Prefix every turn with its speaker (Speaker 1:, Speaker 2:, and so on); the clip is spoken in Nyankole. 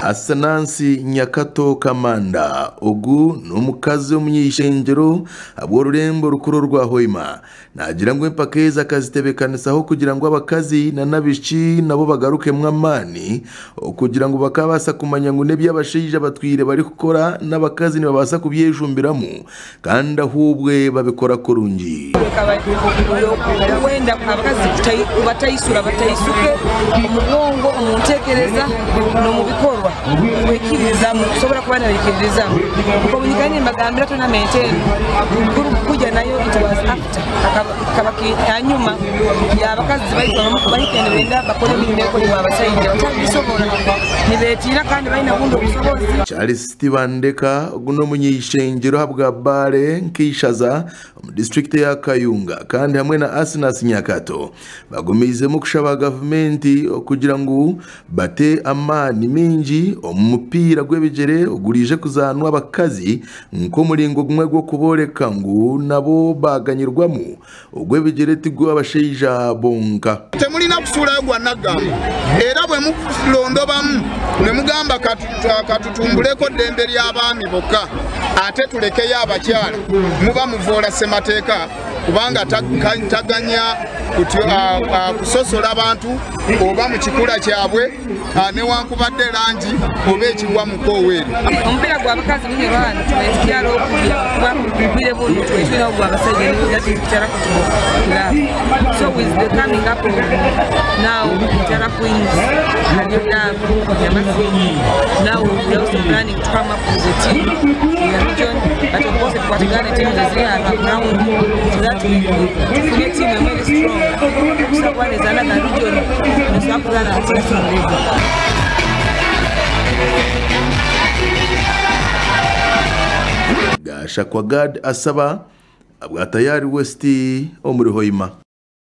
Speaker 1: Asenansi Nyakato Kamanda ogu n'omukazi omuny'eishengyero ahabw'orurembo rukuru orwa Hoima. Naagira ngu empaka ezi akazitebekanisaho kugira ngu abakazi n'abaishiki nabo bagarukemu amaani okugira ngu bakabaasa kumanya ngu n'ebi abashaija batwire barikukora n'abakazi nibabaasa kubyejumbiramu kandi ahuubwe babikora kurungi.
Speaker 2: Wenda abakazi kubataisura bataisuke omu bwongo, omu ntekereza n'omu bikorwa kwikiririzamu kusobora kuba nibaikiririzamu. Nk'obu nimbagambira tournament enu kujya nayo it was after kaba hanyuma y'abakazi baitu abamu kubahika nibenda bakore emirimo ekolebwa abasaija batabisobora nibetiina kandi baine obundi obusobozi.
Speaker 1: Charles Tibandeka ogu n'omuny'eishengyero ahabwa Bbaale nk'eishaza omu disiturikiti eya Kayunga kandi hamwe na Asinasi Nyakato bagumiizemu kushaba gavumenti okugira ngu bate amaani maingi omu mupiira gw'ebigyere oguriije kuzaanwa abakazi nk'omuringo gumwe gw'okubooreka ngu nabo baaganyirwamu. Ogw'ebigyere tigw'abashaija bonka.
Speaker 3: Temulina kusuulayo gwa naggamba era bwe mulondobamu ne mugamba katutumbuleko ddembe ly'abaami bokka ate tulekeyo abakyala, muba muvoola ssemateeka kubanga taganya kusosola bantu oba mu kikula kyabwe newankubadde langi oba ekigwa mu koowa eryo.
Speaker 2: Omupiira gw'abakazi gunyurwa hanu tukyalo okulya kuba obwire bunu twetwine ogw'abashaija ni that is Kitara Football Club. So with the coming up of now Kitara Queens and Club Yamasi, now we are also planning to come up with a team in the region, but of course tukwatagane teams eziri aha ground so that we tufune team emwe eri strong kusobola kuba nezaana na region nesobola kuzaana at national level.
Speaker 1: Gashakwa Gad Asaba abwa Tayari West omuri Hoima.